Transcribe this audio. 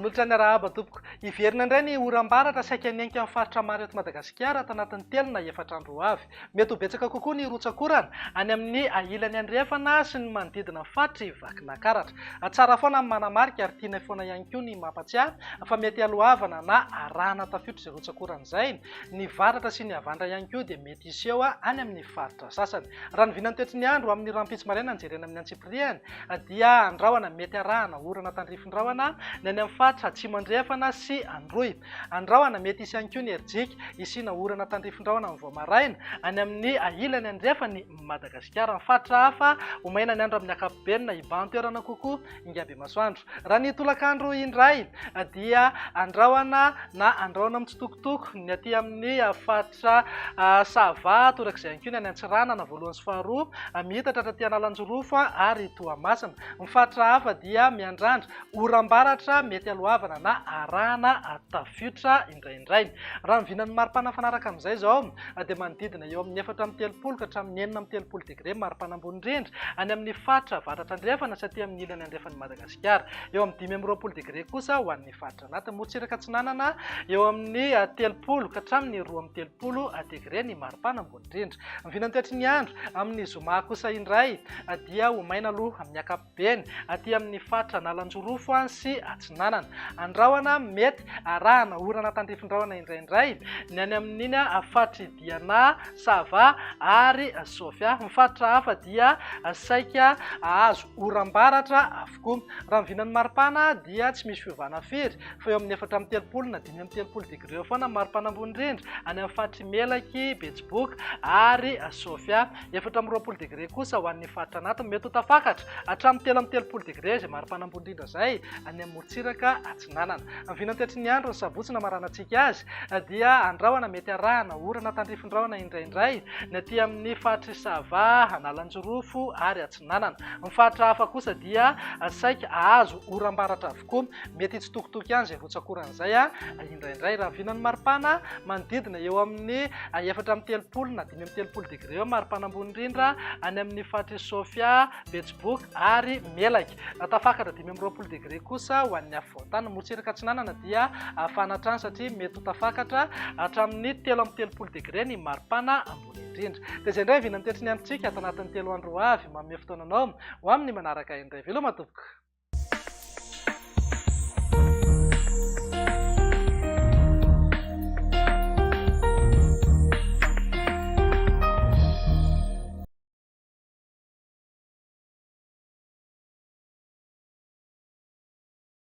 Manolotra ny arahaba tompoko. Hiverina indray ny oram-baratra saika niainga amin'ny faritra maro eto Madagasikara tanatin'ny telo na efatra andro ho avy. Mety ho betsaka kokoa ny rotsak'orana any amin'ny ilany andrefana sy ny manodidina ny faritr'i Vakinakaratra. Tsara foana ny manamarika ary tianay foana ihany koa ny mampatsiahy fa mety haloavana na arahana tafiotra izay rotsak'orana izay. Ny varatra sy ny havandra ihany koa dia mety hiseho any amin'ny faritra sasany. Raha ny vinan'ny toetry ny andro amin'ny rahampitso maraina no jerena amin'ny antsipiriany dia andrahona mety arahana orana tandrifin-drahona ny any amin'ny faritra Atsimo Andrefana sy Androy. Andrahona mety hisy ihany koa ny herijika hisiana orana tandrifin-drahona amin'ny vao maraina any amin'ny ilany andrefan'i Madagasikara. Ny faritra hafa ho maina ny andro amin'ny ankapobeny na hibahan-toerana kokoa ingabe masoandro. Raha ny tolakandro indray dia andrahona na andrahona mitsitokotoko ny aty amin'ny faritra Sava, torak'izay ihany koa ny any Antsiranana voalohany sy faharoa, miitatra hatraty Analanjirofo ary Toamasina. Ny faritra hafa dia miandrandra oram-baratra mety haloavana na arahana tafiotra indraindray. Raha ny vinan'ny maripana mifanaraka amin'izay izao dia manodidina eo amin'ny 34 ka hatramin'ny 36 degre ny maripana ambony indrindra any amin'ny faritra avaratra andrefana sy aty amin'ny ilany andrefan'i Madagasikara. Eo amin'ny 25 degre kosa ho an'ny faritra anatin'ny morontsiraka atsinanana eo amin'ny 30 ka hatramin'ny 32 degre ny maripana ambony indrindra. Ny vinantoetry ny andro amin'ny zoma kosa indray dia ho maina aloha amin'ny ankapobeny aty amin'ny faritra Analanjirofo sy Atsinanana. Andrahona mety arahana orana tandrifin-drahona indraindray ny any amin'iny faritr'i Diana, Sava ary Sofia. Ny faritra hafa dia saika hahazo oram-baratra avokoa. Raha ny vinan'ny maripana dia tsy misy fiovana firy fa eo amin'ny 34 na 35 degre eo foana ny maripana ambony indrindra any amin'ny faritr'i Melaky, Betsiboka ary Sofia. 24 degre kosa ho an'ny faritra anatiny. Mety ho tafakatra hatramin'ny 33 degre izay maripana ambony indrindra izay any amin'ny morontsiraka atsinanana. Ny vinantoetry ny andro ny sabotsy namaranantsika azy dia andrahona mety arahana orana tandrifin-drahona indraindray ny aty amin'ny faritr'i Sava, Analanjirofo ary Atsinanana. Ny faritra hafa kosa dia saika hahazo oram-baratra avokoa. Mety hitsitokotoko ihany izay rotsak'orana izay indraindray. Raha vinan'ny maripana, manodidina eo amin'ny 34 na 35 degre eo maripana ambony indrindra any amin'ny faritr'i Sofia, Betsiboka ary Melaky. Tafakatra 25 degre kosa ho an'ny afovoan-tany. Ny morontsiraka atsinanana dia hafana hatrany satria mety ho tafakatra hatramin'ny 33 degre ny maripana ambony indrindra. Dia izay indray ny vinan'ny toetry ny androntsika ato anatin'ny telo andro ho avy. Manome fotoana anao ho amin'ny manaraka indray. Veloma tompoko.